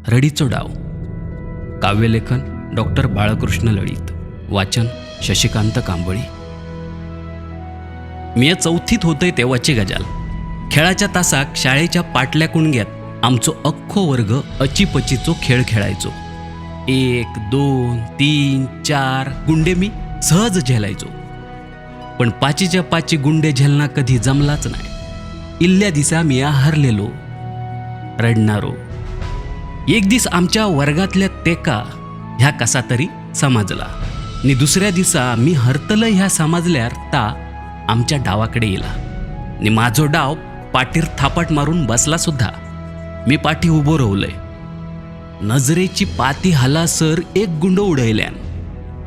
रडीचो डाव. काव्यलेखन डॉक्टर बाळकृष्ण लळीत. वाचन शशिकांत कांबळी. मी चौथीत होतंय तेव्हाची गजाल. खेळाच्या तासाक शाळेच्या पाटल्या कुणग्यात आमचो अख्खो वर्ग अचीपचीचो खेळ खेळायचो. 1 2 3 4 गुंडे मी सहज झेलायचो, पण पाचीच्या पाची गुंडे झेलना कधी जमलाच नाही. इल्ल्या दिसा मी हरलेलो, रडणारो. एक दीस आमच्या वर्गातल्या तेका ह्या कसा तरी समजला नि दुसऱ्या दिसा मी हरतलय ह्या समजल्यार ता आमच्या डावाकडे येला नि माझो डाव पाटीर थापाट मारून बसला सुद्धा. मी पाठी उभो रावलय. नजरेची पाती हलासर एक गुंड उडयल्यान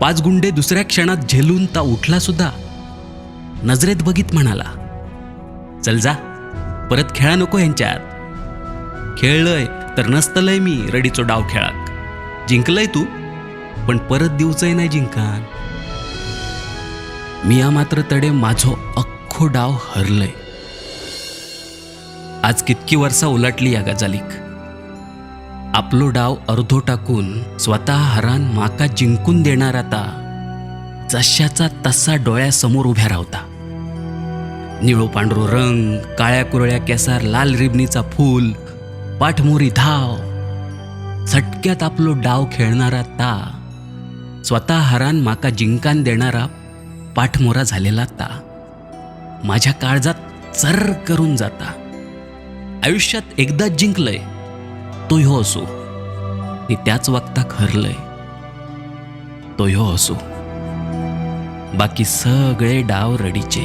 5 गुंडे दुसऱ्या क्षणात झेलून ता उठला सुद्धा. नजरेत बघित म्हणाला, चल जा, परत खेळा नको ह्यांच्यात. खेळलंय तर नसतलंय मी रडीचो डाव खेळाक. जिंकलंय तू, पण परत दिवचंय नाही जिंकान. मी या मात्र तडे माझो अख्खो डाव हरलंय. आज कितकी वर्षा उलटली या गजालीक. आपलो डाव अर्धो टाकून स्वतः हरान माका जिंकून देणार आता जशाचा तसा डोळ्यासमोर उभ्या रावता. निळो पांढरो रंग, काळ्या कुरळ्या केसार लाल रिबनीचा फूल, पाठमोरी धाव, झटक्यात आपलो डाव खेळणारा ता स्वतः हरान माका जिंकान देणारा पाठमोरा झालेला ता माझ्या काळजात चर करून जाता. आयुष्यात एकदाच जिंकलंय तो ह्यो असो, आणि त्याच वक्ताक हरलंय तो ह्यो असो. बाकी सगळे डाव रडीचे.